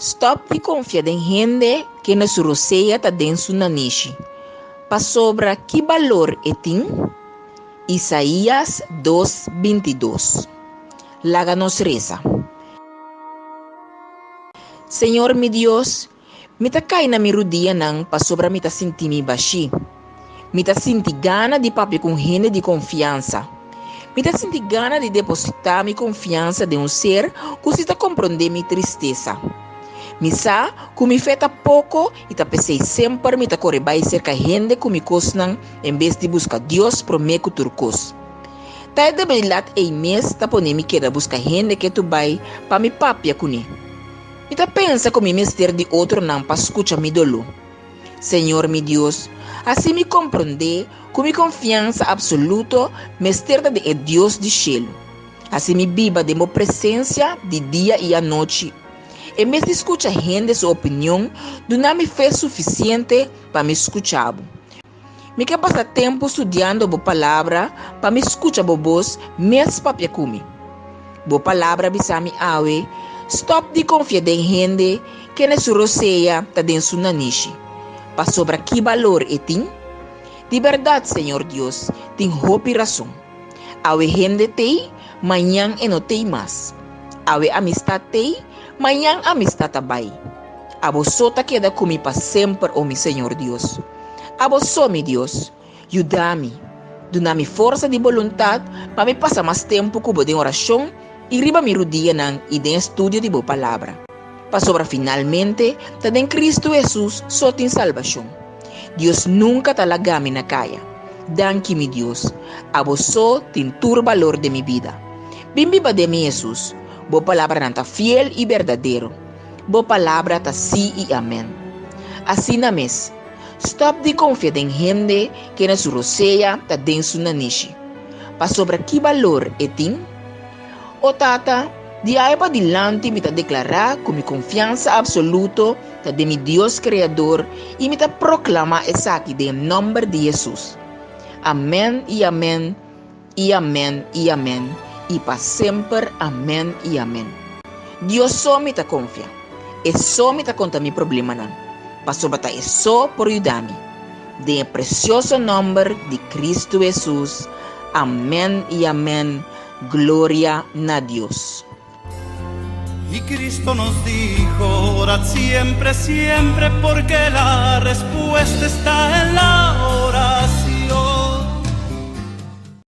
Stòp di konfia den hende kende su rosea ta den su nanishi, pasobra ki balor e tin? Isaías dos, bintidos. Laga nos resa. Señor mi Dios, mi ta kai na mi rudianan pasobra mi ta sinti mi bashí. Mi ta sinti gana di papia ku un hende di konfiansa. Mi ta sinti gana di depositá mi konfiansa den un ser ku si ta komprondé mi tristesa. Mi sa ku mi fe ta poko i ta p'esei semper mi ta kore bai serka hende ku mi kosnan en bes di buska Dios promé ku tur kos. Ta e debilidat ei mes ta pone mi keda buska hende ketu bai pa mi papia kuné. Mi ta pensa ku mi mester di otronan pa skucha mi doló. Señor mi Dios, hasi mi komprondé ku mi konfiansa apsoluto mester ta den e Dios di shelu. Hasi mi biba den bo presensia di dia i anochi. En bes di skucha hende su opinion, duna mi fe sufisiente pa mi skucha bo. Mi ke pasa tempu studiando bo Palabra pa mi skucha bo bos mes papia ku mi. Bo Palabra bisa mi awe, Stòp di konfia den hende kende su rosea ta den su nanishi, pasobra ki balor e tin? Di bèrdat, Señor Dios tin hopi rason. Awe hende t'ei, mañan e no t'ei mas. Awe amistat t'ei, mañan amistat a bai. Abo so ta keda ku mi pa semper, o mi Señor Dios. Abo so, mi Dios, yuda mi. Duna mi forsa di boluntat pa mi pasa mas tempu ku bo den orashon i riba mi rudianan i den estudio di bo Palabra. Pasobra finalmente ta den Kristu Hesus so tin salbashon. Dios nunka ta laga mi na kaya. Danki, mi Dios. Abo so tin tur balor den mi bida. Bin biba den mi, Hesus. Bo palabranan ta fiel i berdadero. Bo palabra ta sí i amèn. Asina mes, stòp di konfia den hende kende su rosea ta den su nanishi. Pasobra ki balor e tin? O Tata, di awe padilanti mi ta deklará ku mi konfiansa apsoluto ta den mi Dios Kreador i mi ta proklamá esaki den e nòmber di Hesus. Amèn i amèn. I amèn i amèn i pa semper amèn i amèn. Dios so mi ta konfia. E so mi ta konta mi problemanan, pasobra ta e so por yuda mi. Den e presioso nòmber di Kristu Hesus, amèn i amèn, gloria na Dios. Y Cristo nos dijo, orad siempre, siempre, porque la respuesta está en la.